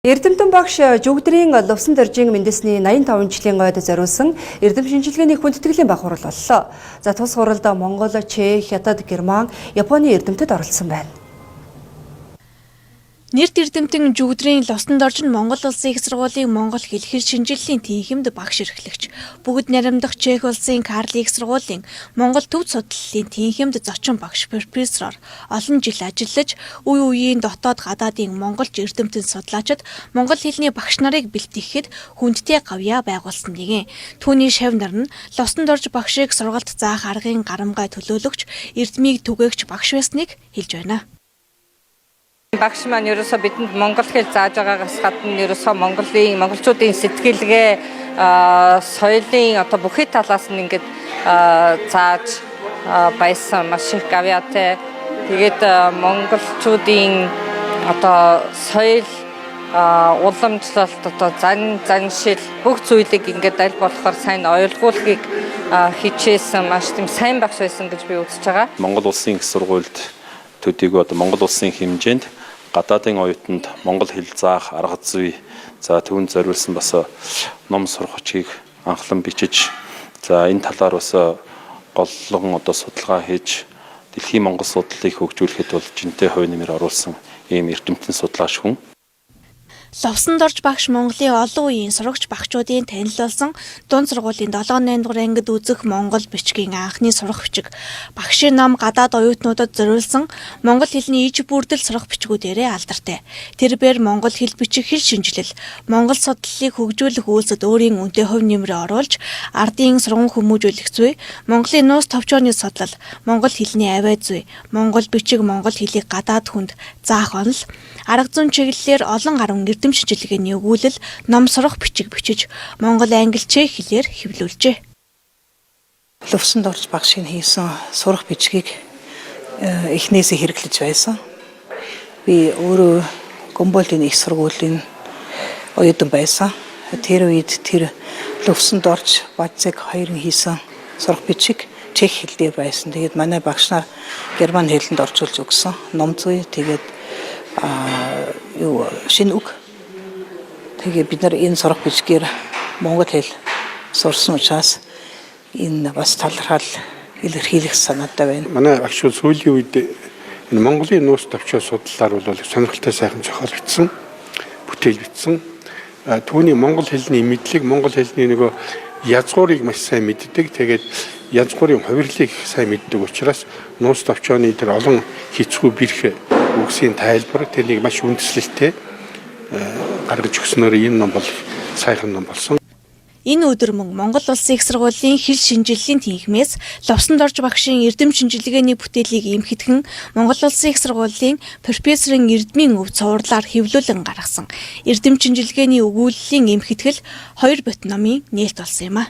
Эрдэмтэн багш Жүгдрийн Лувсан доржийн мэндэлсний 85 жилийн гойд зориулсан эрдэм шинжилгээний хүндэтгэлийн баг хурал боллоо. За тус хуралд Монгол, Чех, Хятад, Герман, Японы эрдэмтэд оролцсон байна. Нэрт эрдэмтэн Жүгдрийн Лувсандорж нь Монгол Улсын их сургуулийн монгол хэл, хэл шинжлэлийн тэнхимд багш эрхлэгч. Бүгд найрамдах Чех улсын Карл их сургуулийн Монгол төв судлалын тэнхимд зочин багш профессороор олон жил ажиллаж, үе үеийн дотоод гадаадын монголч эрдэмтэн судлаачид монгол хэлний багш нарыг бэлтгэхэд хүндтэй гавьяа байгуулсан нэгэн. Түүний шавь нар нь Лувсандорж багшийг сургалт заах аргын гарамгай төлөөлөгч, эрдмийг түгээгч багш байсныг хэлж байна. Багш маань ерөөсөө бидэнд монгол хэл зааж байгаагаас гадна ерөөсөө Монголын монголчуудын сэтгэлгээ, соёлын одоо бүхий талаас нь ингээд зааж байсан маш их гавьяатай. Тэгээд монголчуудын одоо соёл, уламжлалт, одоо зан заншил бүх зүйлийг ингээд аль болохоор сайн ойлгуулахыг хичээсэн маш тийм сайн багш байсан гэж би үзэж байгаа. Монгол улсын их сургуульд төдийгүй одоо Монгол улсын хэмжээнд гадаадын оюутанд монгол хэл заах арга зүй, за түүнд зориулсан бас ном сургачийг анхлан бичиж, за энэ талаар бас голлон одоо судалгаа хийж дэлхийн монгол судлалыг хөгжүүлэхэд бол жинтэй хувь нэмэр оруулсан ийм эрдэмтэн судлаач хүн. Лувсандорж багш Монголын олон үеийн сурагч багчуудын танил болсон дунд сургуулийн 7 8 дугаар ангид үзэх монгол бичгийн анхны сурах бичиг. Багшийн ном гадаад оюутнуудад зориулсан монгол хэлний иж бүрдэл сурах бичгүүдээрээ алдартай. Тэрбээр монгол хэл бичих, хэл шинжилэл, монгол судлалыг хөгжүүлэх үйлсэд өөрийн үнэтэй хувь нэмрээ оруулж, ардын сурган хүмүүжүүлэх зүй, Монголын нууц товчооны судлал, монгол хэлний авиа зүй, монгол бичиг, монгол хэлийг гадаад хүнд заах онол, арга зүйн чиглэлээр олон гаруй эрдэм шинжилгээний өгүүлэл, ном сурах бичиг бичиж, монгол, англи, чех хэлээр хэвлүүлжээ. Лувсандорж багшийн хийсэн сурах бичгийг эхнээсээ хэрэглэж байсан. Би өөрөө Гомболын их сургуулийн оюутан байсан. Тэр үед тэр Лувсандорж Бацэг хоёрын хийсэн сурах бичиг чех хэл дээр байсан. Тэгээд манай багш нар герман хэлэнд орчуулж өгсөн. Ном зүй, тэгээд юу шинэ үг. Тэгээ бид нар энэ сурах бичгээр монгол хэл сурсан учраас энэ бас талархал илэрхийлэх санаатай байна. Манай багш сүүлийн үед энэ Монголын нууц товчоо судлалаар бол сонирхолтой сайхан зохиол бичсэн, бүтээл бичсэн. Түүний монгол хэлний мэдлэг, монгол хэлний нөгөө язгуурыг маш сайн мэддэг. Тэгээд язгуурын хувирлыг сайн мэддэг учраас нууц товчооны тэр олон хэцүү бэрх үгсийн тайлбар тэрнийг маш үндэслэлтэй гаргаж өгснөөр энэ ном бол сайхан ном болсон. Энэ өдөр мөн Монгол Улсын их сургуулийн хэл шинжилгээний тэнхимээс Лувсандорж багшийн эрдэм шинжилгээний бүтээлийг эмхэтгэн Монгол Улсын их сургуулийн профессорын эрдмийн өв цувралаар хэвлүүлэн гаргасан. Эрдэм шинжилгээний өгүүллийн эмхэтгэл 2 бот номын нээлт болсон юм а.